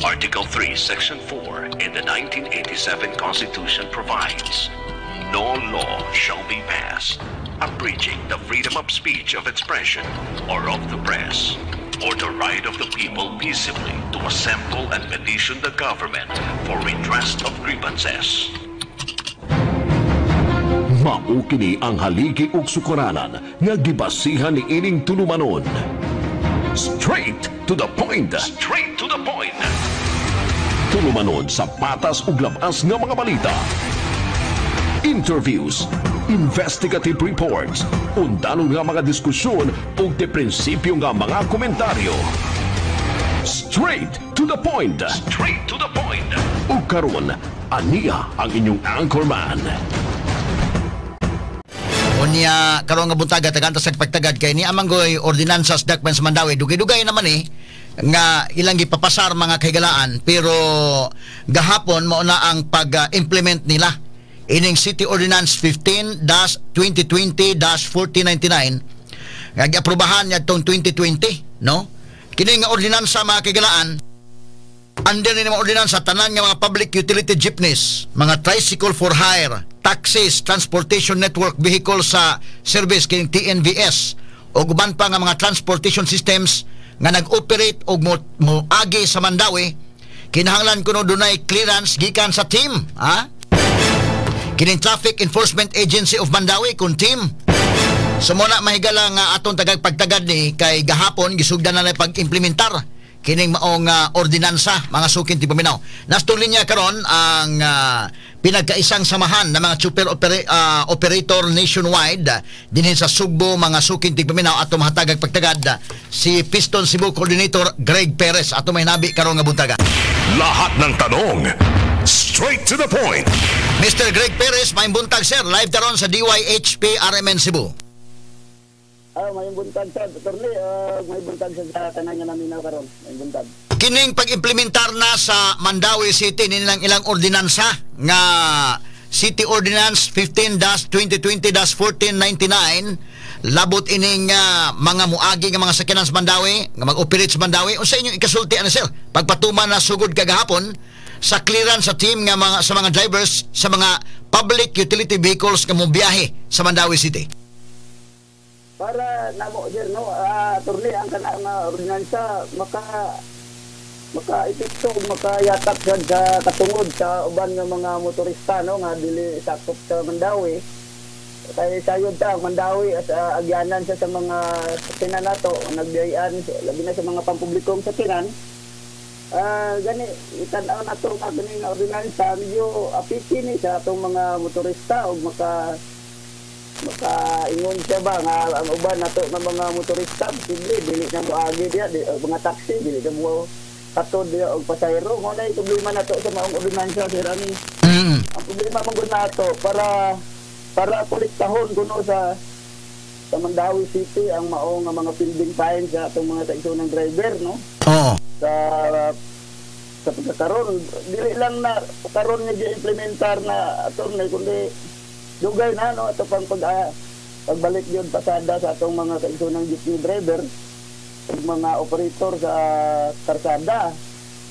Article 3, Section 4 in the 1987 Constitution provides, "No law shall be passed abridging the freedom of speech, of expression, or of the press, or the right of the people peaceably to assemble and petition the government for redress of grievances." Mao kini ang haligi ug sukaranan nga gibasihan ni ining tulumanon. Straight to the point. Straight to the point. Tulumanon sa patas ug labas nga mga balita. Interviews, investigative reports, undanon nga mga diskusyon ug de prinsipyo nga mga komentaryo. Straight to the point. Straight to the point. Ug karon, ania ang inyong anchorman. Unya karon nga buntaga, tagaan ta sa pagtagad kay ni amanggoy ordinansa sa Dakbayan sa Mandaue. Dugay-dugay naman eh nga ilang gipapasar, mga kahigalaan, pero gahapon mao na ang pag-implement nila ining City Ordinance 15-2020-1499 nga giaprobahan niadtong 2020, no? Kini nga ordinansa, mga kahigalaan, under ni mga ordinansa, tanan nga mga public utility jeepneys, mga tricycle for hire, taxis, transportation network vehicle sa service kining TNVS ug uban pa nga mga transportation systems nga nag-operate og mo agi sa Mandaue, kinahanglan kuno dunay clearance gikan sa TEAM, ha? Kining Traffic Enforcement Agency of Mandaue kun TEAM. So mao na, mahigala, nga atong tagag pagtagad ni kay gahapon gisugdan na pag-implementar kining maong ordinansa, mga suking tigpaminaw. Nasa linya karon ang pinagkaisang samahan ng mga super operator nationwide dinhi sa Sugbo, mga suking tigpaminaw, ato mahatagag pagtagad si Piston Cebu Coordinator Greg Perez, ato may nabi karon nga buntaga. Lahat ng tanong, straight to the point. Mr. Greg Perez, maayong buntag, sir. Live karon sa DYHP RMN Cebu. Ah, maayong buntag sa attorney, maayong buntag sa tanan nga naminaw karon. Maayong buntag. Kining pag-implementar na sa Mandaue City nilang ilang ordinansa nga City Ordinance 15-2020-1499 labot ining mga muagi nga mga sakyanan sa Mandaue nga mag-operate sa Mandaue, unsa inyong ikasulti ana, sir, pagpatuman na sugod kagahapon sa clearance sa TEAM nga mga sa mga drivers sa mga public utility vehicles nga mobiyahe sa Mandaue City? Para namo, sir, no, attorney, ang kanang nga ordinansa maka maka-epekto ug makayatak sad sa katungod sa uban nga mga motorista, no, nga dili sakop sa Mandaue. Kay sayod ta ang Mandaue as agyanan sa mga sakyanan nato nagbiyayan, labi na sa mga pampublikong sakyanan. Gani itan-aw nato nga kini nga ordinansa medyo apiki ni sa atong mga motorista ug maka makaingon siya ba nga ang uban nato nga mga motorista posible dili na moagi diya di, mga taxi dili na mo katod diya og pasahero. Mao na problema nato sa maong ordinansa, sir, ani. Ang problema man gud nato para para kolektahon kuno sa Mandaue City ang mao nga mga pending fine sa atong mga kaigsoonang driver, no? Sa sa pagkakaroon, dili lang na karon nga gi-implementar na, attorney, kundi dugay na, no, ato pang pagbalik yun pasada sa atong mga kaigsoonang jeepney driver ug mga operator sa karsada.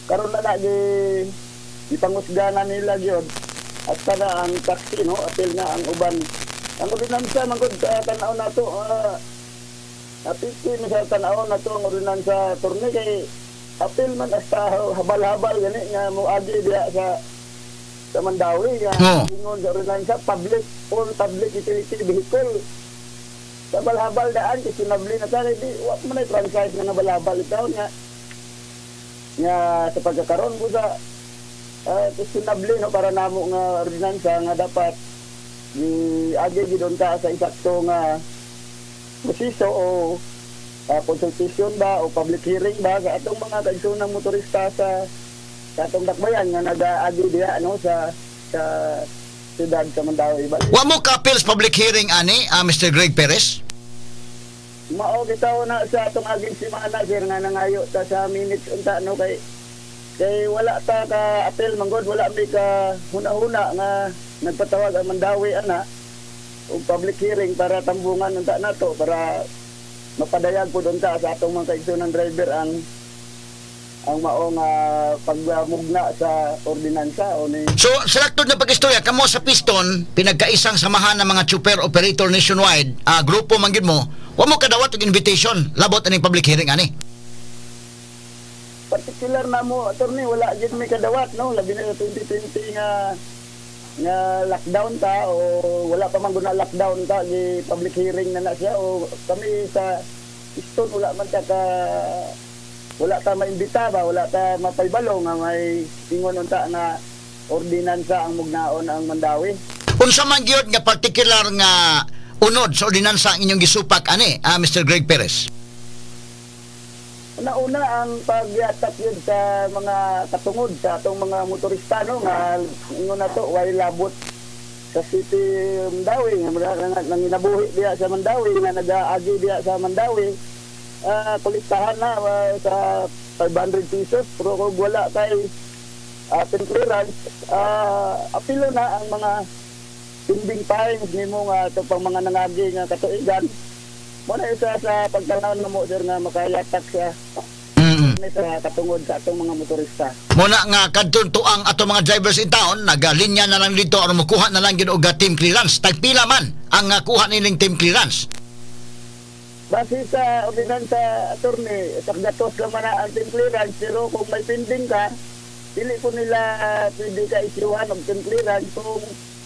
Karon na na gi gipangusga na nila gyud at na ang taxi, no, apil na ang uban. Ang ordinansa man gud sa tan-aw nato, apiki ni sa tan-aw nato ang ordinansa, attorney, kay apil man hasta habal-habal gani nga moagi diha sa Mandaue nga ingon sa ordinansa public, all public utility vehicle sa balhabal daan kay sinabli na sa di wa man ay franchise nga nabalhabal itaw nga nga sa pagkakaroon ko sa sinabli, no, para namo nga ordinansa nga dapat di agi gid ta sa isakto nga proseso o consultation ba o public hearing ba sa atong mga kaigsoonang motorista sa atong dakbayan nga nagaagi diha, no, sa siyudad sa Mandaue ba. Wa mo ka-apil sa public hearing ani, Mr. Greg Perez? Mao bitaw na sa atong aging simana, sir, nga nangayo ta sa minutes unta, no, kay wala ta ka apel manggod, wala mi ka huna-huna nga nagpatawag ang Mandaue ana og public hearing para tambungan unta nato para mapadayag pud unta sa atong mga kaigsoonang driver ang Ang maong pagmugna sa ordinansa o ni. So, sa laktod na pag-istorya, kamo sa Piston, pinagkaisang samahan ng mga super operator nationwide, grupo man gyud mo, wa mo kadawat og invitation labot aning public hearing ani? Particular na mo, attorney, wala gyud may kadawat, no? Labi na sa 2020 nga nga lockdown ta, o wala pa man guna lockdown ta, gi public hearing na na siya, o kami sa Piston wala man ta ka wala ta maimbita ba, wala ta mapaybalo nga may ingon unta nga ordinansa ang mugnaon ang Mandawi. Unsa man gyud nga particular nga unod sa ordinansa ang inyong gisupak ani, Mr. Greg Perez? Una-una ang pagyatak yun sa mga katungod sa atong mga motorista, no, nga ingon na to way labot sa city Mandawi nga nanginabuhi diya sa Mandawi, nga nagaagi diya sa Mandawi, kolektahan na sa 500 pesos, pero kung wala kay team clearance, apilo na ang mga pending fines nimo nga ato pang mga nangagi nga katuigan. Mo na isa sa pagtanaw namo, sir, nga makayatak siya sa katungod sa atong mga motorista. Muna nga kadtong tuang atong mga drivers in town nagalinya na lang dito aron mokuha na lang gyud og team clearance. Tagpila man ang kuha niling team clearance? Base sa ordinansa, attorney, sakgatos lang man ang team clearance, pero kung may pending ka, dili po nila pwede ka isyuhan og team clearance kung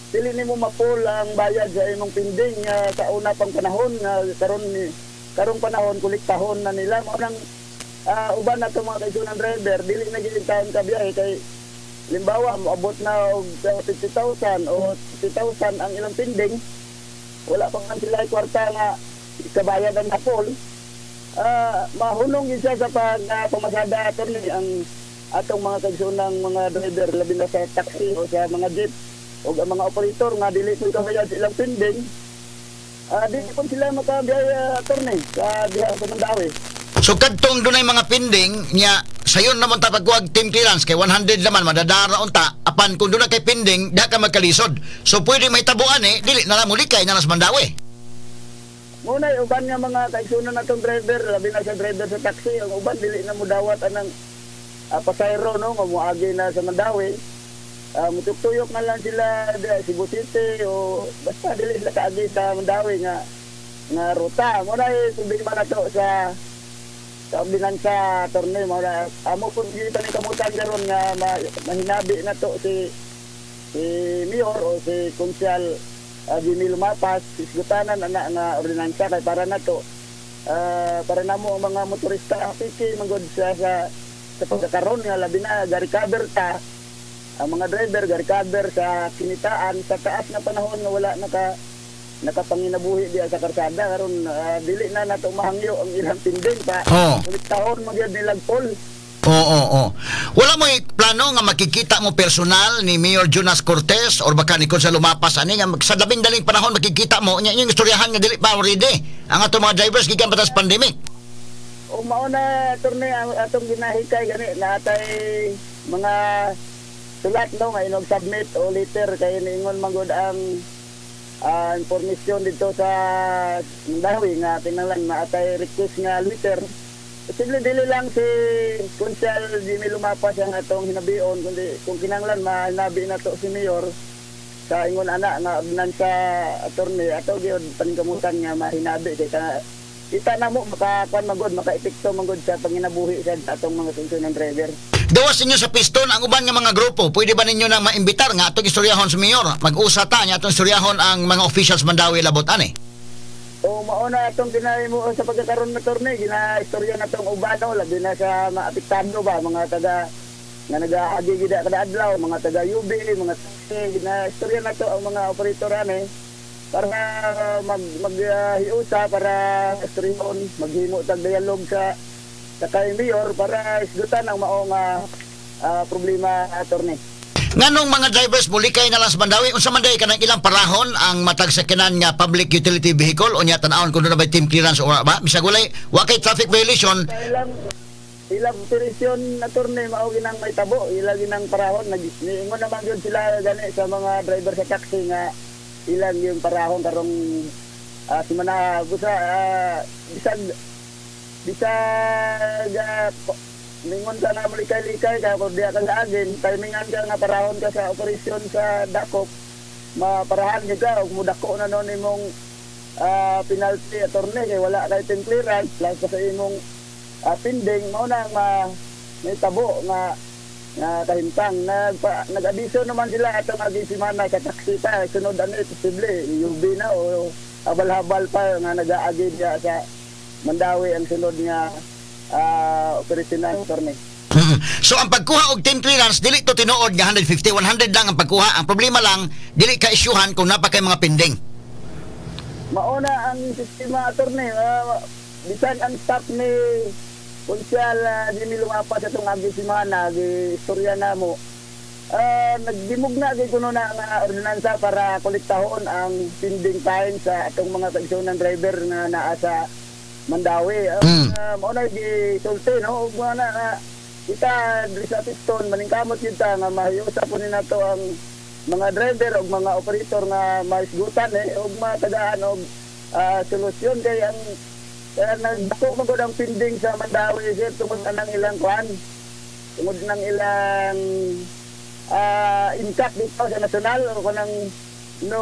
dili nimo mapul ang bayad sa imong pending sa una pang panahon nga karon karong panahon kolektahon na nila. Mao nang uban na itong mga kaisunan driver, dili na gyud taon ka biyahe kay limbawa moabot na og 50,000 o 50,000 ang ilang pending, wala pa man sila kwarta nga kabayad ang napol, mahunong yun siya sa pag pamasada, attorney, ang atong mga kaigsuonang mga driver, labi na sa taxi o sa mga jeep o ang mga operator nga dili po kabayad sa ilang pending, dili po sila makabiyaya, attorney, sa diha sa Mandawi. So kadtong dunay mga pending niya sayon naman ta pagkuha team clearance kay 100 naman madadara unta, apan kung dunay kay pending diha ka magkalisod. So pwede may tabuan dili na lang mulikay na lang sa Mandawi. Muna uban nga mga kaigsuonan natong driver, labi na sa driver sa taxi, ang uban dili na mudawat anang pasayro, no, nga moagi na sa Mandawi. Mutuyok na lang sila diha Cebu City o basta dili sila kaagi sa Mandawi nga nga ruta. Muna problema na to sa ordinansa, attorney. Muna amo pud gyud ni kamutan karon nga mahinabi na to si mayor o si konsyal Jimmy Lumapas, isgutanan ana nga ordinansa kay para nato para namo ang mga motorista ang piki manggod sa sa pagkakaron nga labi na ga-recover ta ang mga driver ga-recover sa kinitaan sa taas nga panahon nga wala nakapanginabuhi diya sa karsada karon, dili na nato mahangyo ang ilang pending pa. Ulit taon magyud nilag pol. Oo. Wala mo plano nga makikita mo personal ni Mayor Jonas Cortez or baka ni Konsyal Lumapas ani nga sa labing daling panahon makikita mo nya inyong istoryahan nga dili pa ready ang atong mga drivers gikan pa tas pandemic. O mao na, attorney, ang atong ginahikay gani natay mga sulat, no, nga inog submit o letter kay niingon manggod ang informasyon dito sa Mandawi nga kinahanglan maatay request nga letter. Posible dili lang si Konsyal Jimmy Lumapas ang atong hinabion, kundi kung kinahanglan mahinabi na to si Mayor sa ingon ana nga ordinansa, attorney, ato gyud paningkamutan nga mahinabi kay kita na mo makakuan magod makaepekto magod sa panginabuhi sa atong mga kaigsuonan driver. Gawas ninyo sa Piston ang uban nga mga grupo, pwede ba ninyo nang maimbitar nga atong istoryahon sa mayor? Mag-usa ta nya atong istoryahon ang mga officials Mandawi labot ani. O mao na atong ginahimo sa pagkakaroon na, attorney, ginaistorya na tong uban, no, labi na sa maapektado ba, mga taga nga nagaagi gid kada adlaw, mga taga UB, mga taxi, ginaistorya na to ang mga operator ani para maghiusa para istoryon, maghimo tag dialog sa kay mayor para isgutan ang maong problema, attorney. Nganong mga drivers mulikay na lang sa Mandawi, unsa man day kanang ilang parahon ang matag sakyanan nga public utility vehicle unya tan-awon kun doon na bay team clearance o ba? Bisag walay wa kay traffic violation. Ilang operasyon, attorney, mao ginang may tabo, ilang ginang parahon. Niingon naman gyud sila gani sa mga driver sa taxi nga ilang yung parahon karong simana busa bisag bisag mingon ka na malikay-likay ka kung diya ka gaagin, timingan ka nga parahon ka sa operasyon sa dakop, maparahan gyud ka ug mudako na noon imong penalty, attorney, kay wala kay team clearance plus pa sa imong pending. Mao na ang may tabo nga nga kahimtang. Nag-abiso naman sila atong agi semana sa taxi pa sunod ano posible UB na o habal-habal pa nga nagaagi diya sa Mandawi ang sunod nga operasyon, attorney. So ang pagkuha og team clearance dili to tinuod nga 150, 100 lang ang pagkuha. Ang problema lang dili ka isyuhan kung napa kay mga pending. Mauna ang sistema, attorney. Bisan ang staff ni Konsyal Jimmy Lumapa sa itong agi semana, gi istorya namo. Nagdimog na gyud kuno na nga ordinansa para kolektahon ang pending fine sa atong mga kaigsuonan driver nga naa sa Mandawi. Mao na gisulti, no, ug mga na nga kita diri sa Piston maningkamot gyud ta nga mahiusa po ni nato ang mga driver ug mga operator nga maisgutan ug matagaan og solusyon kay ang nagdako man gud ang pending sa Mandawi, sir, tungod anang ilang kuan, tungod ng ilang impact dito sa nasyonal o kanang no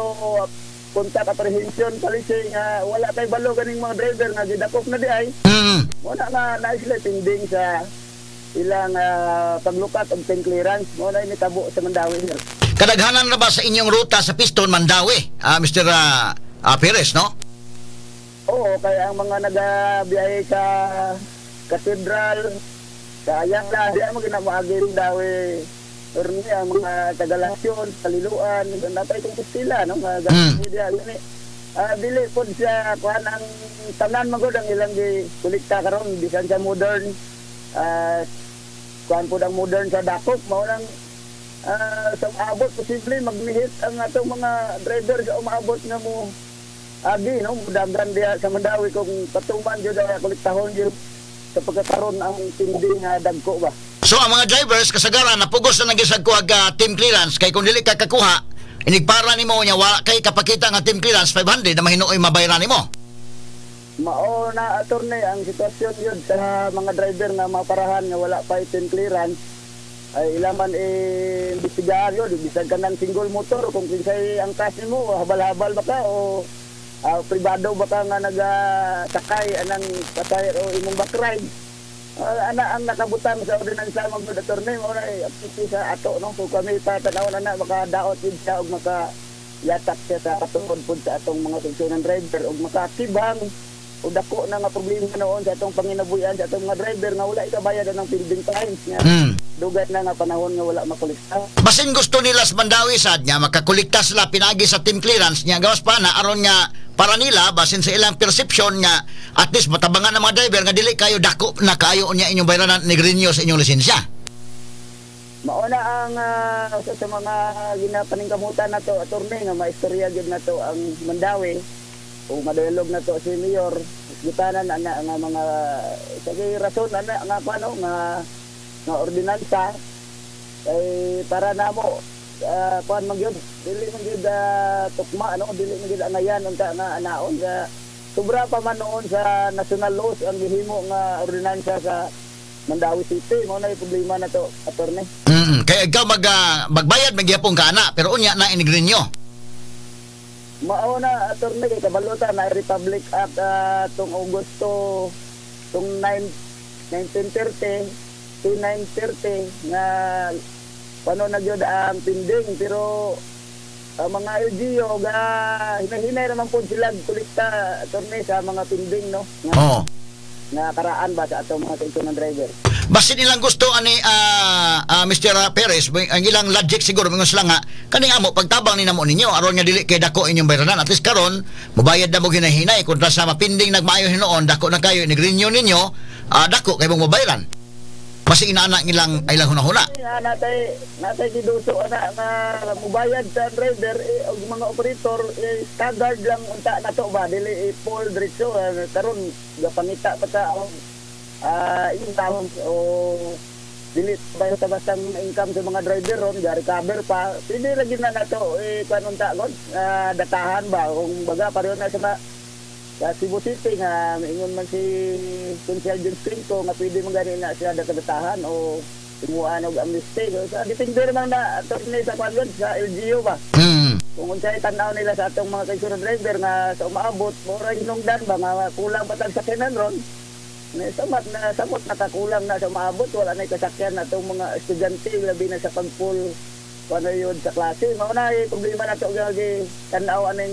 contact apprehension policy nga wala kay balo ganing mga driver nga gidakop na di ay. Mo na nga naa sila pending sa ilang paglukat og team clearance. Mo na nitabo sa Mandawi, sir. Kadaghanan na ba sa inyong ruta sa Piston Mandawi, Mr. Perez, no? Oo, kaya ang mga nagabiyahe sa Cathedral, sa Ayala, di mo ginamoagi Mandawi. Pero niya, ang mga Tagalasyon, Kaliluan, natay kong Kastila, no? Mga diya, gani. Dili po siya, kuhan ang tanan magod ang ilang gi kolekta karon bisan sa modern, kuhan po ang modern sa dakop, mao nang sa umaabot, posible magnihit ang atong mga driver sa umaabot nga mo agi, no? Mudagan diya sa Mandawi kung patuman jud ang kolektahon jud sa pagkakaroon ang tindi nga dagko ba. So ang mga drivers kasagaran napugos na nagisag ko ag team clearance kay kung dili ka kakuha inigpara nimo nya wa kay kapakita nga team clearance 500 na mahinuoy mabayaran nimo. Mao na, attorney, ang sitwasyon yun sa mga driver nga maparahan nga wala pa team clearance ay ilaman imbestigahan yun bisan ka ng single motor kung kinsay ang cash nimo, habal-habal ba ka o pribado ba ka nga nagasakay anang pasahero o imong back ride. Ana ang nakabutang sa ordinansa mga attorney, mao na apiki sa ato, no, kung kami patanaw na na makadaot yun siya og makayatak siya sa katungod pud sa atong mga kaigsuonan driver og makakibang o dako na nga problema noon sa atong panginabuhian sa atong mga driver nga wala ikabayad ng pending fines nga dugay na nga panahon nga wala makolekta. Basin gusto nila sa Mandawi sad nga makakolekta sila pinagi sa team clearance niya gawas pa na aron nga para nila basin sa ilang perception nga at least matabangan ng mga driver nga dili kayo dako na kayo niya inyong bayranan ni renew sa inyong lisensya. Mauna ang sa mga ginapaningkamutan nato, attorney, nga maistorya gyud nato ang Mandawi o madialog na to si Mayor, gitanan ana nga mga sa rason ana nga kuno nga nga ordinansa ay para namo kuan man gyud dili man gyud tukma, ano, dili man gyud angayan unta nga anaon ga sobra pa man noon sa national laws ang gihimo nga ordinansa sa Mandawi City. Mao na yung problema na to, attorney. Kaya ikaw magbayad magyapon ka ana pero unya na inigrinyo. Mao na, attorney, kay kabalota na Republic Act tong Agosto tong 9 1930 to 930 nga paano na gyud ang pending pero mga LGU ga hinahinay naman po sila kolekta, attorney, sa mga pending, no, nga, nga karaan ba sa atong mga kaigsuonan driver. Basin ilang gusto ani Mr. Perez, ang ilang logic siguro mingon sila nga kaning amo pagtabang ni namo ninyo aron nga dili kay dako inyong bayranan, at least karon mobayad na mo ginahinay kontra sa mapinding nagmaayo hinuon dako na kayo inigrenew ninyo, dako kay mong mabayaran. Basi inaana ilang ilang hunahuna. Nga natay giduso ana nga mubayad sa driver og mga operator, staggered lang unta nato ba, dili i-full diretso. Karon gapangita pa ta og income o dili basta basta income sa mga driver ron ga recover pa, pwede lagi na nato kuan unta god, datahan ba kung baga pareho na sa Sa Cebu City nga maingon man si Konsehal James Quinto nga pwede man gani na siya datadatahan o himuan og amnesty. So, sa depende man na, attorney, sa kwan sa LGU ba. Kung unsay tan-aw nila sa atong mga kaigsuonan driver nga sa umaabot mura hinungdan ba nga kulang pa tag sakyanan ron. Na samat na samot nakakulang na sa umaabot, wala na kasakyan atong mga estudyante, labi na sa pag-full yun sa klase. Mao na problema na to gi tan-aw aning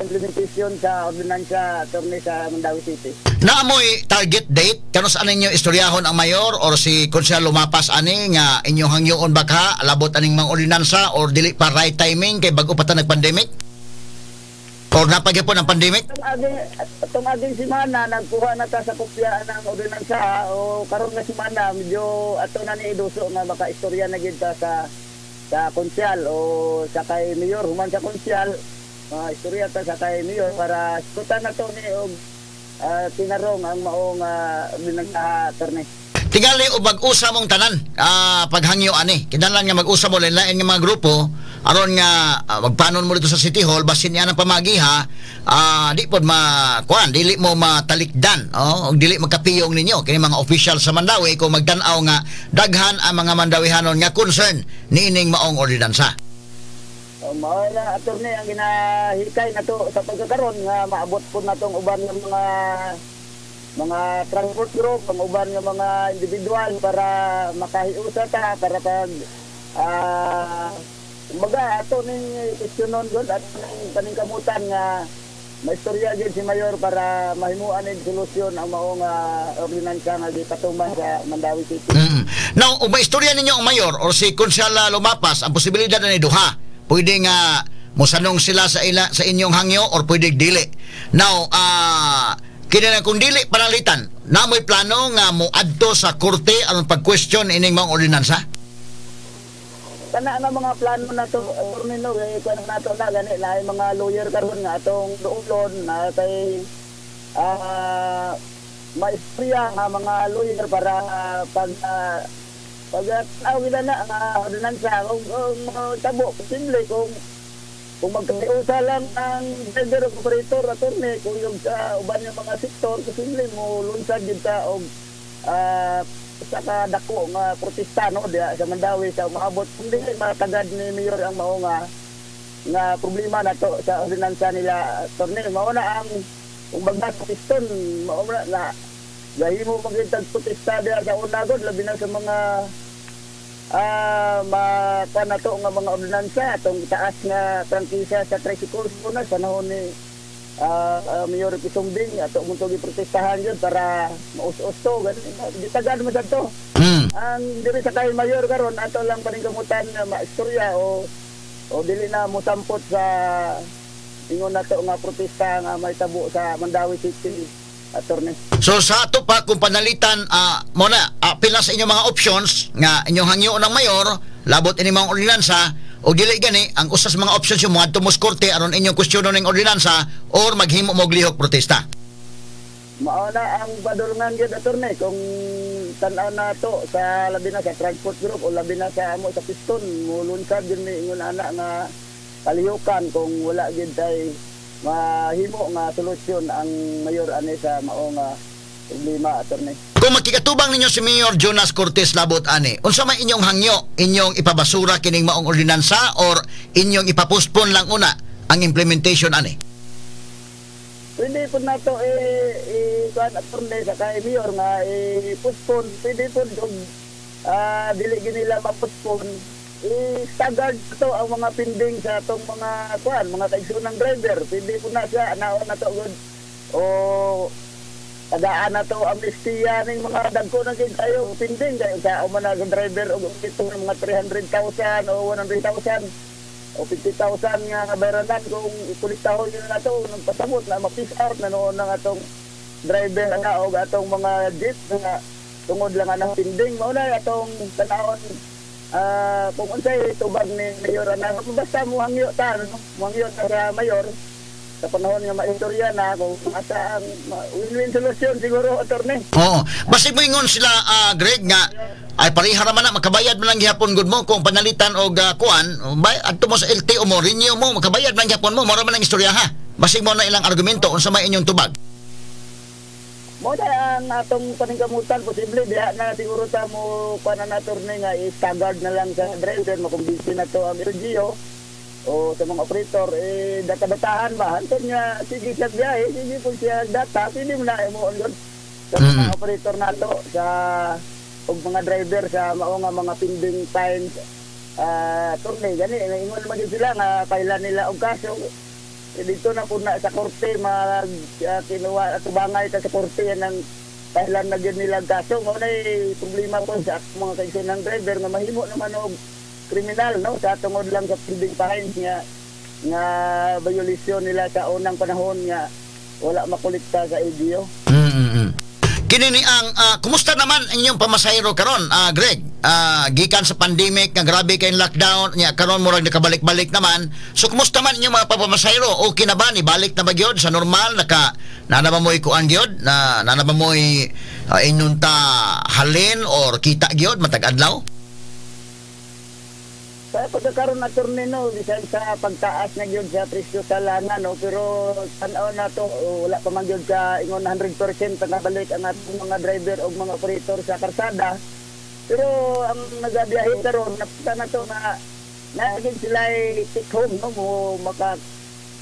implementation sa ordinansya, attorney, sa Mandaue City. Naamoy target date kano sa ninyo istoryahon ang mayor or si Konsehal Lumapas ani nga inyong hangyoon ba ka labot aning mga ordinansa or dili pa right timing kay bag-o pa ta nag-pandemic? Or napagyapon ang pandemic? Atong aging semana nagkuha na ta sa kopya ng ordinansa o karon nga semana medyo ato na ni iduso nga baka istorya na gid ta sa konsyal o sa kay mayor. Human sa konsyal, mga istorya ta sa kay mayor para skutan na to ni og tinarong ang maong ordinansa, attorney. Tingali o mag-usa mong tanan paghangyo ani. Kinahanglan nga mag-usa mo lain nga mga grupo aron nga magpanon mo dito sa City Hall, basin niya ng pamagiha di pod ma kuan, dili mo matalikdan, oh, og dili magkapiyong ninyo kini mga official sa Mandaue kung magtan-aw nga daghan ang mga Mandawihanon nga concern niining maong ordinansa. O, mao na, attorney, ang ginahikay na to sa pagkakaroon nga maabot po na tong uban ng mga transport group, ang uban ng mga individual para makahiusa ta para pag kumbaga ato ning questionon gud at ning paningkamutan nga maistorya gyud si mayor para mahimuan ning solusyon ang maong ordinansa nga gipatuman sa Mandaue City. Now, kung maistorya ninyo ang mayor or si Konsehal Lumapas, ang posibilidad na ni duha. Pwede nga mosanong sila sa inyong hangyo or pwede dili. Now, kini na kung dili panalitan, namoy plano nga moadto sa korte aron pag-question ining mga ordinansa? Kana nga mga plano na to, attorney, no, eh, kuan nato na gani na ay mga lawyer karon nga atong duulon na kay maistorya nga mga lawyer para pag uh, na nga ordinansa kung tabo posible kung magkahiusa lang ang driver o operator, attorney, kung yung sa uban yung mga sektor, posible mo lunsad gyud ta og sa kadako nga protesta, no, diha sa Mandaue sa umaabot kung dili matagad ni mayor ang mao nga nga problema nato sa ordinansa nila, attorney. Mao na ang kung bagdas piston, mao na na gahimo magitag protesta diha sa una gud, labi na sa mga ma na to nga mga ordinansa, atong taas nga prangkisa sa tricycles una sa panahon ni Mayor Quisumbing, ato mo to giprotestahan yun para maus-us to ganun gitagad mo sad to. Ang diri sa kay mayor karon, ato lang paningkamutan nga maistorya o dili na mosampot sa ingon nato nga protesta nga may tabo sa Mandaue City, attorney. So sa ato pa kung panalitan mo na pila sa inyong mga options nga inyong hangyoon ng mayor labot ini mga ordinansa o dili gani, ang usa sa mga options yung moadto mo sa korte aron inyong kwestiyonon ning ordinansa or maghimo mo og lihok protesta. Mao na ang padulngan gyud, attorney, kung tan-aw na to sa labi na sa transport group o labi na sa amo sa piston, mulunsad gyud mi ingon ana nga kalihukan kung wala gyud tay mahimo nga solusyon ang mayor ani sa mao nga problema, attorney. Kung makikatubang ninyo si Mayor Jonas Cortez labot ani, unsa may inyong hangyo? Inyong ipabasura kining maong ordinansa or inyong ipapostpone lang una ang implementation ani? Pwede po nato eh kuan, attorney, sa kay mayor nga i-postpone. Pwede po og dili gid nila ma-postpone, i-staggered to ang mga pending sa atong mga kuan, mga kaigsoonang driver. Pwede po na siya naon na to gud o tagaan na to amnestiya ning mga dagko na gid tayo pending kay sa man na sa driver og ito mga 300,000 o 100,000 o 50,000 nga kabayranan. Kung ikuliktahon yun na to, nagpasamot na ma-peace out na noon ng atong driver nga og atong mga jeep nga tungod lang nga pending. Mao na atong tanawon kung unsay tubag ni mayor na. Basta muhangyo ta, no? Muhangyo ta sa mayor sa panahon nga maistorya na kung asa ang win-win solution siguro, attorney. Oo. Basig mo ingon sila, Greg, nga ay pareha ra man na, makabayad man lang gihapon gud mo kung panalitan og kuan, bay adto mo sa LTO mo renew mo, makabayad man gihapon mo, mao ra man ang istorya ha. Basig mo na ilang argumento, unsa may inyong tubag? Mo na ang atong paningkamutan, posible diha na siguro ta mo kuan na attorney nga i-staggered na lang sa driver, makumbinsi na to ang LGU o sa mga operator, eh data-datahan ba hantod nga sige siya biyahe, sige po siya data, pwede mo na mo on sa mga operator nato sa og mga driver sa mao nga mga pending fines, attorney. Gani ingon man gyud sila nga kailan nila og kaso. Eh, dito na po na sa korte mag kinuha at bangay ta sa korte yan ang kailan na gyud nila ang kaso. Mao na problema po sa atong mga kaigsoon ng driver nga mahimo naman og kriminal, no, sa tungod lang sa pending fines nga nga violation nila sa unang panahon nga wala makolekta sa LGU. Kini ni ang kumusta naman inyong pamasahero karon, Greg? Gikan sa pandemic nga grabe kay lockdown nya, karon murag nakabalik-balik naman. So kumusta man inyong mga pamamasahero? Okay na ba, ni balik na ba gyud sa normal, naka na ba mo'y kuan gyud na na ba mo'y inyong ta halin or kita gyud matag adlaw? Sa pagkakaroon na attorney, no, bisan sa pagtaas na gyud sa presyo sa lana, no, pero tan-aw na to, wala pa man gyud ka ingon 100% nakabalik ang atong mga driver o mga operator sa karsada. Pero ang nagabiyahe karon, nakita na to na naging sila take home, no, mo maka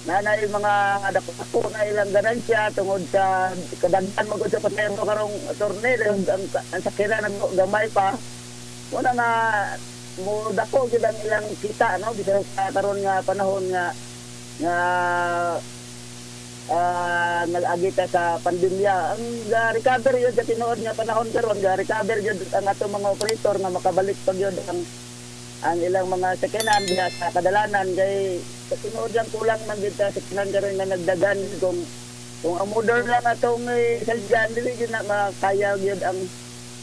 na yung mga dako na ilang ganansya tungod sa kadaghan magud sa pasahero karong, attorney, ang sakyanan nag gamay pa. Wala nga mo dako gyud ang ilang kita, no, bisan sa karon nga panahon nga nga nag-agi ta sa pandemya. Ang ga-recover yun sa tinuod nga panahon karon, ga-recover yun ang atong mga operator nga makabalik pa gyud ang ilang mga sakyanan diha sa kadalanan, kay sa tinuod lang kulang man gyud ta sakyanan karon nga nagdagan. Kung ang modern lang atong salgan, dili gyud na makaya gyud ang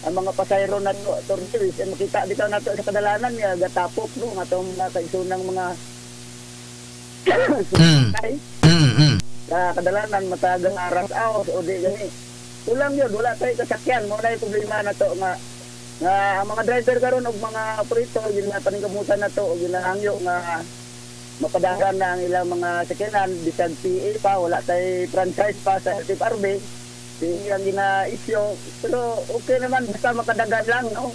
mga pasahero nato, attorney. Makita bitaw nato sa kadalanan nga gatapok, no, nga atong mga kaigsoonang mga sa kadalanan matagang aras hours o di gani kulang yun, wala tayo kasakyan. Mo na yung problema na to nga nga ang mga driver karon og mga operator ginapaningkamutan na to og ginahangyo nga mapadagan na ang ilang mga sakyanan bisag PA pa, wala tay franchise pa sa LTFRB, PA ang gina-issue, pero okay naman basta makadagan lang, no,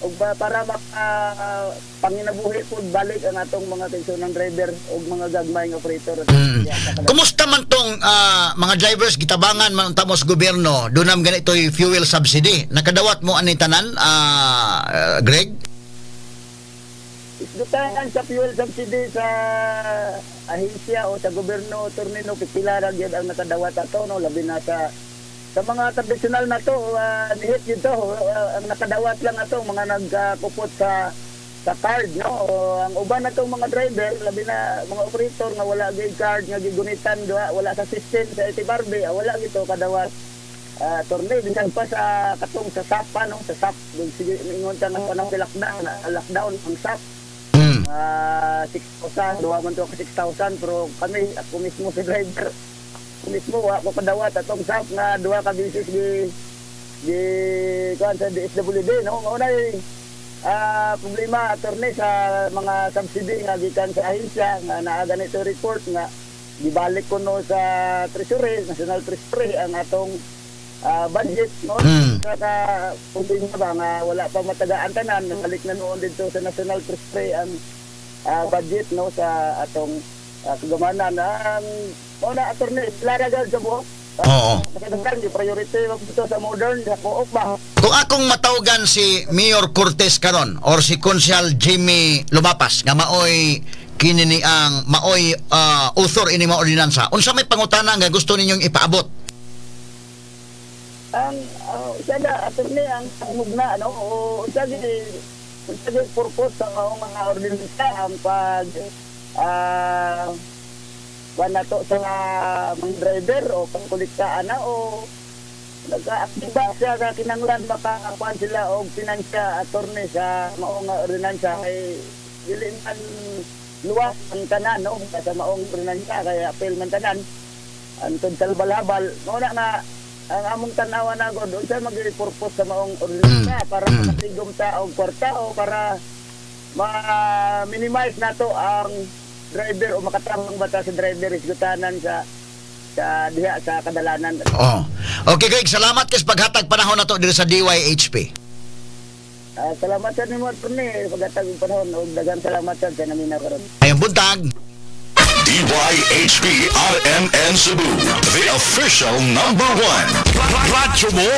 og para maka panginabuhi pud balik ang atong mga kaigsoonang driver og mga gagmay nga operator. Kumusta man tong mga drivers gitabangan man unta mo sa gobyerno dunam ganito'y fuel subsidy, nakadawat mo ani tanan, Greg? Isdutan sa fuel subsidy sa ahensya o sa gobyerno, tornino, pipila ra gyud ang nakadawat ato, no, labi na sa mga tradisyonal na to, nihit yun to, ang nakadawat lang ato mga nagkupot sa card, no. O, ang uban na tong mga driver, labi na mga operator nga wala gyud card nga gigunitan duha, wala sa system sa LTFRB, wala gito kadawat, torneo. Bisan pa sa katong sa SAP pa, no, sa SAP sige ingon ta nga panahon lockdown ang SAP 6,000, duha man to ka 6,000, pero kami, ako mismo si driver mismo, wa ko kadawat atong SAP nga duha ka bisis di kuan sa DSWD, no. Mao na problema, attorney, sa mga subsidy nga gikan sa ahensya nga naa ganito report nga gibalik kuno sa Treasury, National Treasury ang atong budget, no. Saka problema ba nga wala pa matagaan tanan, nabalik na noon dito sa National Treasury ang budget, no, sa atong kagamanan. Ang mao na, attorney, lara gad sa buhok. Oo. Kasi priority dito sa modern sa co-op ba. Kung akong matawagan si Mayor Cortez karon or si Konsehal Jimmy Lumapas nga maoy kini ni ang maoy author ini mga ordinansa, unsa may pangutana nga gusto ninyong ipaabot? Ang isa na, attorney, ang mugna, no, o unsa gyud purpose sa mga ordinansa ang pag ba nato sa mga driver o pangkolekta na o nag-aaktiba siya sa kinanglan makakuan sila og finansya, attorney, sa maong ordinansa, kay dili man luwas ang tanan, no, sa maong ordinansa, kaya appeal man tanan antod salbalabal. Mao na nga ang among tan-awa na gud unsa magi-purpose sa maong ordinansa, para makatigom ta og kwarta o para ma-minimize nato ang driver o makatabang ba ta sa driver isgutanan sa sa diha sa kadalanan. Oh. Okay, Greg, salamat kay sa paghatag panahon nato diri sa DYHP. Salamat sa nimo, attorney, paghatag og panahon ug daghang salamat sad sa naminaw karon. Ayong buntag. DYHP RMN Cebu, the official number one. Radyo mo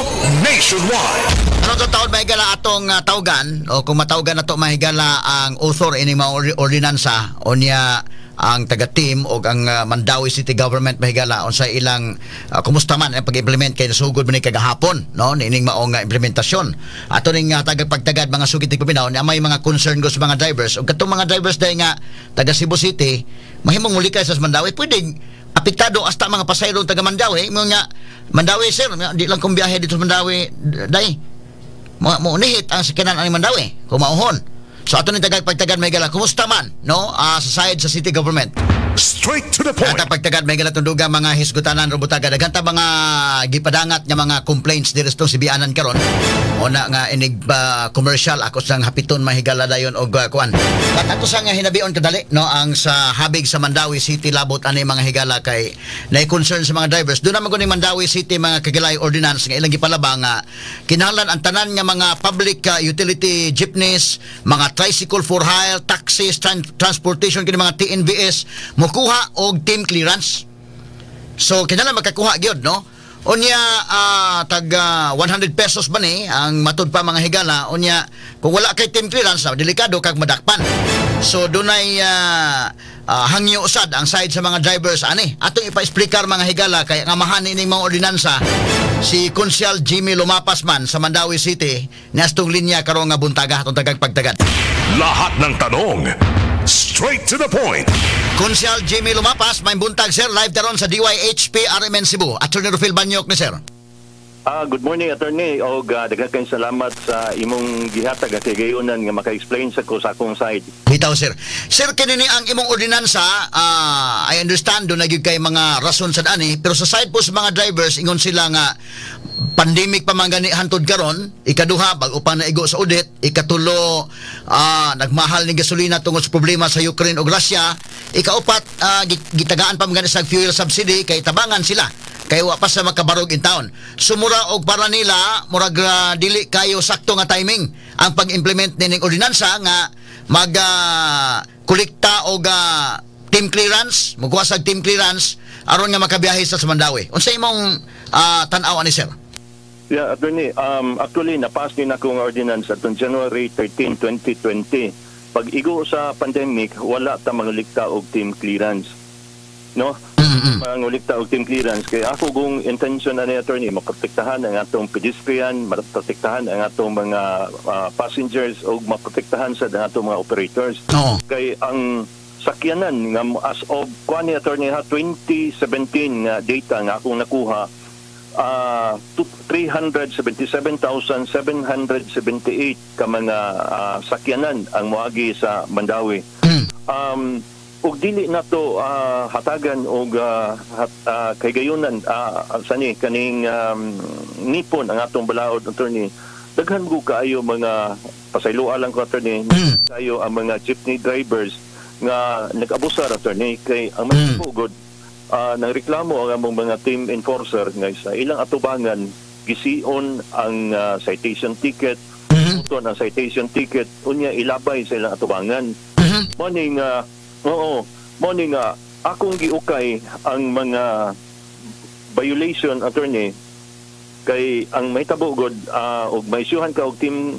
nationwide. Ano to taon mahigala atong tawgan o kung matawgan na to mahigala ang author ini mga ordinansa o niya ang taga-team o ang Mandaue City Government mahigala unsa ilang kumusta man ang pag-implement kay nasugod man ni kagahapon, no, niining maong implementasyon ato ning tagapagtagad mga sugit tigpaminaw niya. May mga concern go sa mga drivers ug katong mga drivers dahil nga taga Cebu City mahimong mulikay sa Mandaue, pwedeng apektado hasta mga pasahero taga Mandaue mo nga Mandaue, sir, di lang kong biyahe dito sa Mandaue dai mo mo nihit ang sakyanan ani Mandaue kung mauhon. So ato ni tagag pagtagad may gala kumusta man, no, sa side sa city government. Straight to the point. At pagtagad may gala tunduga mga hisgutanan robutaga daghan ta mga gipadangat nga mga complaints diri sa Sibianan karon. O na nga inig commercial ako sang hapiton mahigala dayon og kuan. But ato sa nga hinabion kadali, no, ang sa habig sa Mandaue City labot ani mga higala kay na concern sa mga drivers. Doon naman kuning Mandaue City mga kagilay ordinance nga ilang gipalabang nga kinahanglan ang tanan nga mga public utility jeepneys, mga tricycle for hire, taxis, transportation kini mga TNVS mokuha og team clearance. So kinahanglan makakuha gyud, no? Unya tag 100 pesos ba ni ang matud pa mga higala. Unya kung wala kay team clearance na delikado kag madakpan. So dunay hangyo usad ang side sa mga drivers ani. Atong ipa-explicar mga higala kay ang amahan ining mga ordinansa si Konsyal Jimmy Lumapas man sa Mandaue City niastong linya karon nga buntaga atong tagag pagtagad. Lahat ng tanong, straight to the point. Konsyal Jimmy Lumapas, may buntag sir, live taron sa DYHP RMN Cebu. Attorney Rufil Banyok ni sir. Good morning, attorney, og daghan kayong salamat sa imong gihatag at kagayunan nga maka-explain sa ko sa akong side. Bitaw sir. Sir, kini ni ang imong ordinansa, I understand doon na gyud kay mga rason sa ani, pero sa side po sa mga drivers ingon sila nga pandemic pa man gani hantod karon, ikaduha bag-o pa naigo sa audit, ikatulo nagmahal ni gasolina tungod sa problema sa Ukraine ug Russia, ikaupat gitagaan pa man gani sa fuel subsidy kay tabangan sila kay wa pa sa makabarog in town. So mura og para nila murag dili kayo sakto nga timing ang pag-implement nining ordinansa nga mag kolekta og team clearance, mukuha sa team clearance aron nga makabiyahe sa Mandaue. Unsa imong tan-aw ani sir? Yeah, attorney, actually napass din akong ordinance atong January 13, 2020. Pag igo sa pandemic, wala ta mangulikta og team clearance. No? Mangulikta og team clearance kay ako kung intention ani, attorney, maprotektahan ang atong pedestrian, maprotektahan ang atong mga passengers ug maprotektahan sa ang atong mga operators. Oo. Kay ang sakyanan nga as of kuan ni attorney ha, 2017 nga data nga akong nakuha, 377,778 ka mga sakyanan ang moagi sa Mandaue. Ug dili nato hatagan og kaygayunan sani kaning ngipon ang atong balaod, attorney. Daghan ko kaayo mga pasayloa lang ko, attorney, kayo ang mga jeepney drivers nga nag-abusar, attorney, kay ang mm. Gud nang reklamo ang among mga team enforcer nga sa ilang atubangan gision ang citation ticket, ang citation ticket unya ilabay sa ilang atubangan. Mo ning oo, mo ning akong giukay ang mga violation, attorney, kay ang may gud og maisyuhan ka og team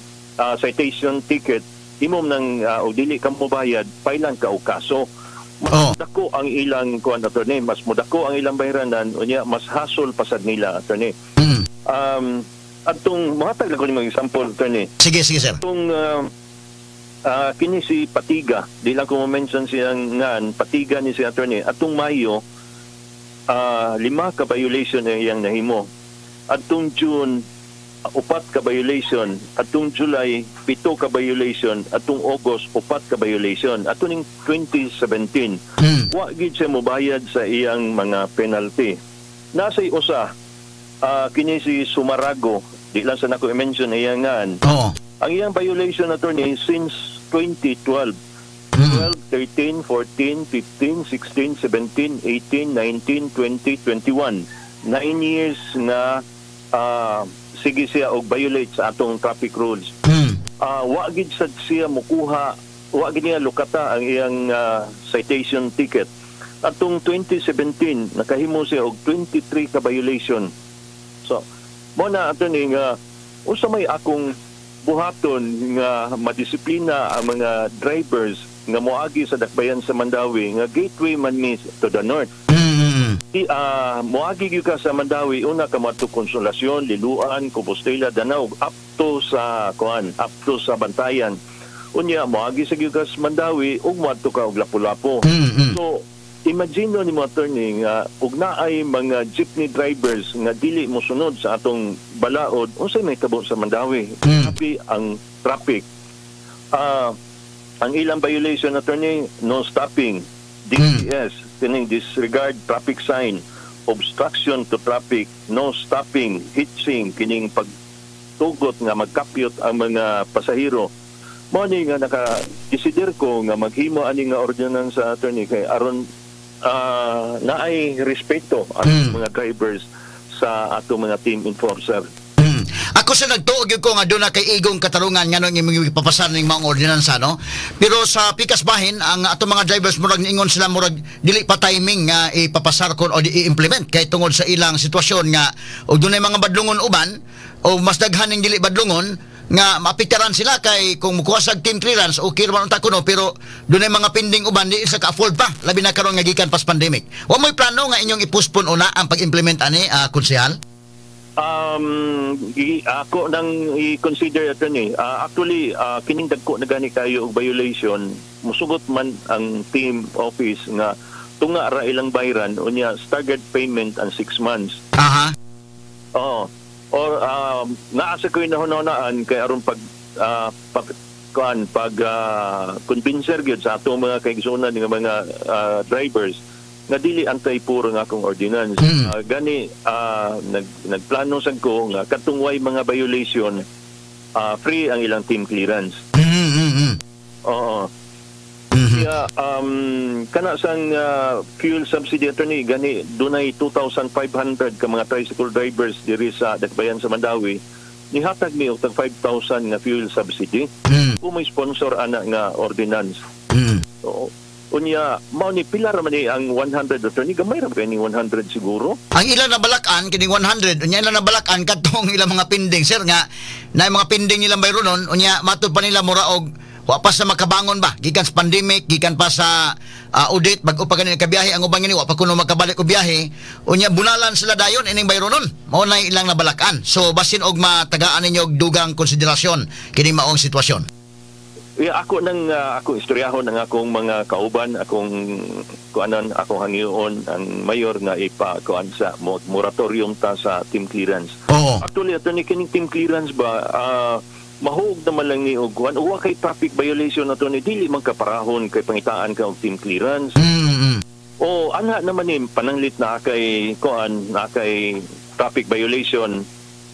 citation ticket imom nang og dili ka mobayad, pailan ka og kaso. Mas dako ang ilang kuan, attorney, mas mudako ang ilang bayranan, unya mas hasol pasad nila, attorney. Atong mohatag lang ko nimo example, attorney. Sige, sige sir. Atong kini si Patiga, di lang ko mo-mention siyang ngan, Patiga ni si attorney. Atong Mayo, 5 ka violation na iyang nahimo. Atong June, 4 ka violation. Atong July, 7 ka violation. Atong August, 4 ka violation. Ato ning 2017, wa gid siya mobayad sa iyang mga penalty. Nasa usa, kini si Sumarago, di lang sa nako i-mention iyang ngan. Oo. Ang iyang violation, attorney, since 2012. 12, 13, 14, 15, 16, 17, 18, 19, 20, 21. 9 years nga sige siya og violate sa atong traffic rules. Wa gid sad siya mukuha, wa gid niya lukata ang iyang citation ticket. Atong 2017, nakahimo siya og 23 ka violation. So, mo na ato ni nga unsa may akong buhaton nga madisiplina ang mga drivers nga moagi sa dakbayan sa Mandaue nga gateway man ni to the north. Moagi gyud ka sa Mandaue, una ka moadto Consolacion, Liloan, Compostela, Danao, up to sa kuan, up to sa Bantayan. Unya moagi sa gyud ka sa Mandaue ug moadto ka og Lapu-Lapu. So imagine no nimo, attorney, nga ug naay mga jeepney drivers nga dili mosunod sa atong balaod, unsay may tabo sa Mandaue? Grabe ang traffic. Ang ilang violation, attorney, no stopping, DTS, kining disregard traffic sign, obstruction to traffic, no stopping, hitching, kining pagtugot nga magkapyot ang mga pasahero. Mo ni nga naka-desider ko nga maghimo ani nga ordinance sa attorney kay aron naay respeto ang mga drivers sa ato mga team enforcer. Ako sa nagtuo gyud ko nga doon na kay igong katarungan nganong imong ipapasar ning mga ordinansa, no. Pero sa pikas bahin ang ato mga drivers, murag niingon sila, murag dili pa timing nga ipapasar kon o di i-implement kay tungod sa ilang sitwasyon nga og dunay mga badlungon uban o mas daghan ning dili badlungon nga maapektaran sila, kay kung mukuha sa team clearance, okay ra man unta kuno, pero dunay mga pending uban, di sa ka-afford pa, labi na karon nga gikan pas pandemic. Wa mo'y plano nga inyong i-postpone una ang pag-implement ani, konsehal? Ako nang i-consider, attorney. Actually, kining dagko na gani kayo og violation, musugot man ang team office nga tunga ra ilang bayran, unya staggered payment ang 6 months. Oo. Or naa sa ko'y nahunahunaan kay aron pag kuan, pag convincer gyud sa atong mga kaigsuonan nga mga drivers nga dili antay-poor nga akong ordinance. Gani nagplano sad ko nga katong way mga violation, free ang ilang team clearance. Oo. Kaya kana sang fuel subsidy, attorney, gani dunay 2,500 ka mga tricycle drivers diri sa dakbayan sa Mandaue, nihatag mi og tag 5,000 nga fuel subsidy. Kung may sponsor ana nga ordinance. So, unya mao ni pila ra man ni ang 100, attorney? Gamay ra ba kay ning 100 siguro? Ang ilan na balakan kining 100, unya ilan na balakan katong ilang mga pending, sir, nga na mga pending nilang bayronon, unya matud pa nila mura og wa pa sa makabangon ba gikan sa pandemic, gikan pa sa audit, bag-o pa gani nakabiyahe ang uban, ngini wa pa kuno makabalik og biyahe, unya bunalan sila dayon ining bayronon. Mao na ilang nabalakan. So basin og matagaan ninyo og dugang konsiderasyon kining maong sitwasyon. Yeah, ako istoryahon ang akong mga kauban, akong kuanan, akong hangyoon ang mayor nga ipa kuan sa moratorium ta sa team clearance. Actually, attorney, kining team clearance ba, mahuog naman lang ni og kuan, wa kay traffic violation, attorney, dili man ka parahon kay pangitaan ka og team clearance. O ana naman ni pananglit na kay kuan, na kay traffic violation,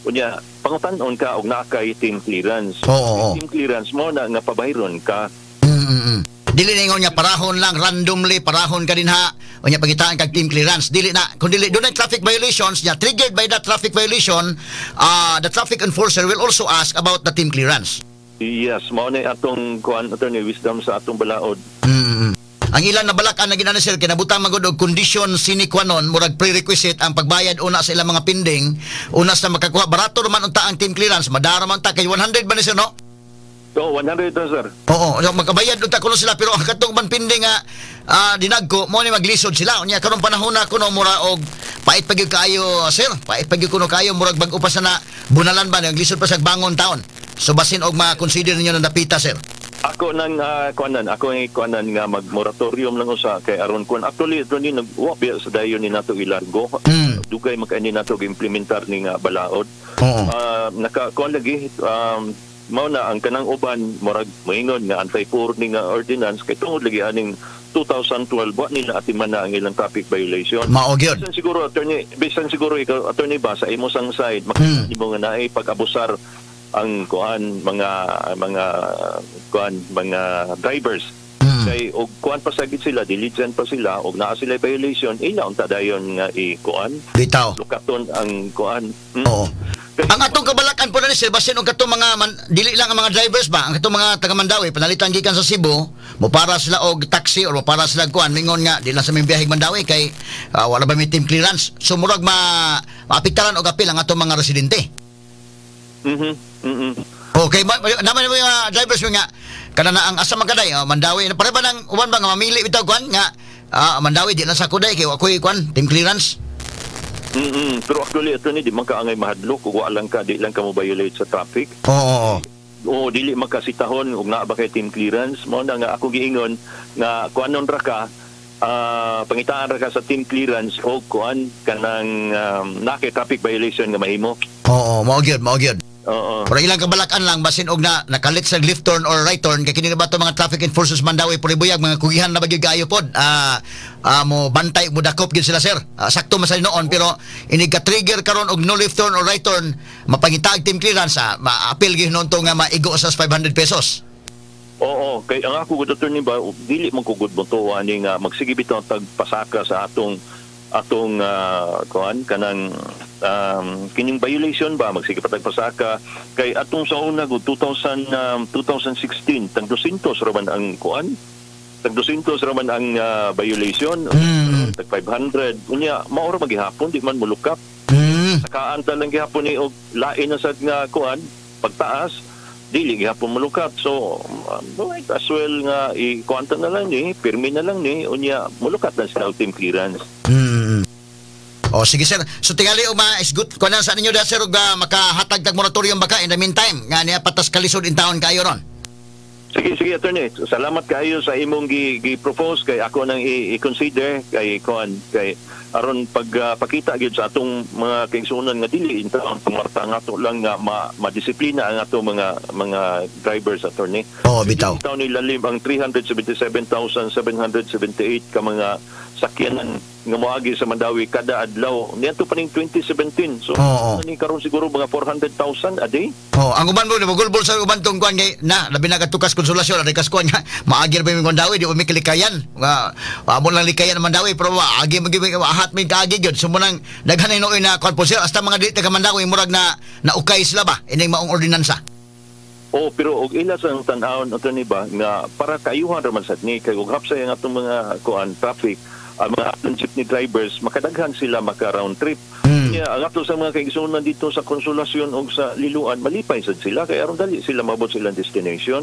unya pangutan-on ka og naa kay team clearance. Oo, oo. Team clearance mo na nga pabayron ka. Dili na ingon nga parahon lang randomly, parahon ka din ha, unya pagitaan kag team clearance. Dili na. Kung dili dunay traffic violations nya triggered by that traffic violation, the traffic enforcer will also ask about the team clearance. Yes, mao na atong kuan, attorney, wisdom sa atong balaod. Ang ilan na balakan na ginana, sir, kinabutang magud og kondisyon sine qua non, murag prerequisite ang pagbayad una sa ilang mga pending, una sa makakuha. Barato man unta ang team clearance, madara man ta kay 100 ba ni, sir, no? So 100 na, sir. Oo, so makabayad unta kuno sila, pero ang katong man pending nga dinagko mo ni maglisod sila. Unya karon panahon na kuno mura og pait pa gyud kaayo, sir. Pait pa gyud kuno kaayo, murag bag-o pa sa na bunalan ba, naglisod pa sa bangon taon. So basin og ma-consider ninyo ng dapita, sir. Ako nang kuanan, ako ang kuanan nga mag-moratorium lang usa kay aron kuan. Actually, ito ni nag wa biya sa dayon ni nato ilargo. Dugay makaini nato implementar ni nga balaod. Naka kuan lagi, mao na ang kanang uban murag moingon nga anti-poor ni nga ordinance kay tungod lagi aning 2012 wa nila atiman na ang ilang traffic violation. Mao gyud. Bisan siguro, attorney, bisan siguro ikaw, attorney ba, sa imo sang side makita nimo nga naay pag-abusar ang kuan, mga kuan, mga drivers. Kay og kuan pa sa gid sila, diligent pa sila og naa sila violation, ila unta dayon nga i-kuan. Bitaw. Lukaton ang kuan. Oo. Ang atong kabalakan po na ni sir, basin og katong mga dili lang ang mga drivers ba, ang katong mga taga Mandaue panalitan gikan sa Cebu, mo para sila og taxi or mo para sila kuan, mingon nga di lang sa ming biyahe Mandaue kay wala ba may team clearance. So murag ma maapektaran og apil ang atong mga residente. Mhm. Mhm. Okay, naman mo yung drivers mo nga kana na ang asa man kaday, oh, Mandaue pare ba nang uban ba nga mamili bitaw kuan nga Mandaue di lang sa kuday kay wa koy kuan team clearance. Pero actually attorney, di man ka angay mahadlok ug wa lang ka, di lang ka mo violate sa traffic. Oo. Oo, dili man ka sitahon ug naa ba kay team clearance. Mao na nga ako giingon nga kuanon ra ka, pangitaan ra ka sa team clearance o kuan kanang na kay traffic violation nga mahimo. Oo, mao gyud, mao gyud. Oo. Pero ilang kabalakan lang basin og na nakalit sa left turn or right turn kay kini na ba to mga traffic enforcers Mandaue puribuyag mga kugihan na ba gyud kaayo pod. Mo bantay mo dakop gyud sila sir. Sakto man sa noon pero inig ka trigger karon og no left turn or right turn mapangitaag team clearance, ma-appeal gyud noon to nga maigo sa 500 pesos. Oo, kay ang ako gud attorney ba dili man ko gud mo to ani nga magsige bitaw tag pasaka sa atong kuan kanang kining violation ba magsige pa tag pasaka kay atong sa una gud 2016 tag 200 ra man ang kuan, tag 200 ra man ang violation, tag 500 unya mao ra magihapon di man mulukap. Sakaan ta lang gihapon ni og lain na sad nga kuan pagtaas dili gihapon mulukat. So might as well nga i-kuanta na lang ni, pirmi na lang ni unya mulukat na sila team clearance. O sige sir, so tingali og ma-isgut ko na sa ninyo da sir og makahatag tag moratorium baka in the meantime nga niya patas kalisod in taon kayo ron. Sige attorney, salamat kayo sa imong gi-propose kay ako nang i-consider kay kuan kay aron pag pakita gyud sa atong mga kaigsuonan nga dili in taon pumarta nga ato lang nga madisiplina ang atong mga drivers attorney. Oh, bitaw. Taon ni lalim ang 377,778 ka mga sakyanan nga moagi sa Mandaue kada adlaw. Niadto pa ning 2017. So ni karon siguro mga 400,000 a day. Oh, ang uban mo magulbol sa uban tong kuan kay na labi na katukas Konsolasyon aday kas kuan nga maagi ra ba mi Mandaue di umi kilikayan. Nga amo lang likayan ang Mandaue pero maagi man gyud ahat may kaagi gyud. So mo nang daghan na kuan po sir hasta mga dili taga Mandaue murag na naukay sila ba ining maong ordinansa. Oh, pero og ila sa tan-awon attorney ba nga para kaayuhan ra man sad ni kay og hapsay ang atong mga kuan traffic ang mga atong jeepney drivers makadaghan sila maka round trip. Kaya ang ato sa mga kaigsuonan dito sa Konsolasyon og sa Liloan malipay sad sila kay aron dali sila maabot silang destination.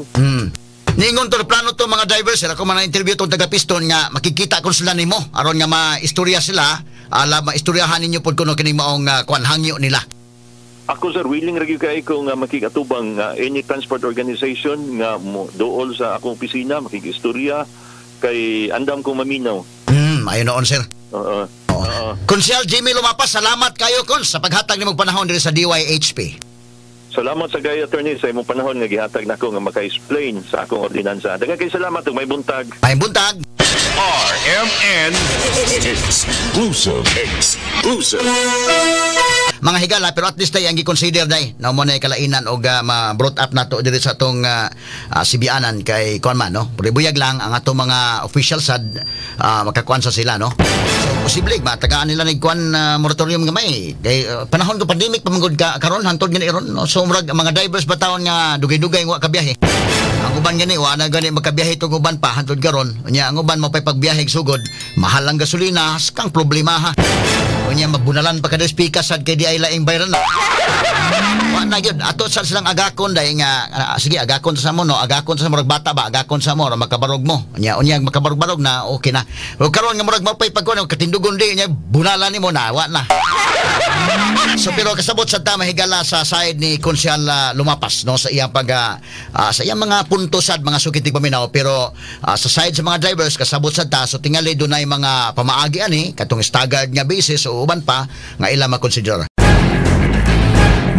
Ningon to plano to mga drivers sir, ako man interview tong taga Piston nga makikita kon sila nimo aron nga maistorya sila, ala maistoryahan ninyo pod kuno kining maong kuan hangyo nila. Ako sir, willing ra gyud kay ko nga makikatubang any transport organization nga dool sa akong opisina makikistorya kay andam kong maminaw. Ayon noon sir. Oo. Konsyal Jimmy Lumapas, salamat kayo kon sa paghatag nimong panahon diri sa DYHP. Salamat sa gay attorney sa imong panahon nga gihatag nako nga maka-explain sa akong ordinansa. Daghang kay salamat ug may buntag. May buntag. RMN Exclusive. Exclusive. Mga higala pero at least ay ang gi-consider day na mo na kalainan og ma-brought up nato diri sa atong sibianan kay kuan man no. Buyag lang ang atong mga official sad makakuan sa sila no. So posible matagaan nila ni kuan moratorium gamay kay panahon ko pandemic pa man gud ka karon hantod gani ron no. So murag mga drivers ba taon nga dugay-dugay wa kabiyahe. Ang uban gani wa na gani makabiyahe tong uban pa hantod karon. Unya ang uban mapay pagbiyahe sugod mahal ang gasolina kang problema ha. Unya magbunalan pa kada speaker sad kay di ay laing bayran na. Wa na gyud ato sad silang agakon dai nga sige agakon sa mo no, agakon sa murag bata ba, agakon sa mo ra makabarog mo. Unya unya makabarog-barog na okay na. Pero karon nga murag mapay pagkuan katindugon di unya bunalan nimo na wa na. So pero kasabot sa ta mahigala sa side ni Konsyal Lumapas no sa iyang pag sa iyang mga punto sad mga sukit paminaw pero sa side sa mga drivers kasabot sad ta so tingali dunay mga pamaagi ani katong staggered nga basis o uban pa nga ila makonsider.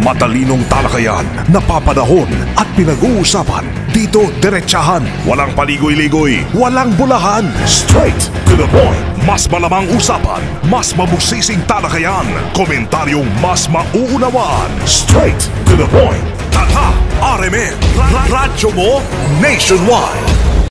Matalinong talakayan, napapanahon at pinag-uusapan. Dito diretsahan, walang paligoy-ligoy, walang bulahan. Straight to the point. Mas malamang usapan, mas mabusising talakayan, komentaryong mas mauunawaan. Straight to the point. Tata RMN, Radyo mo nationwide.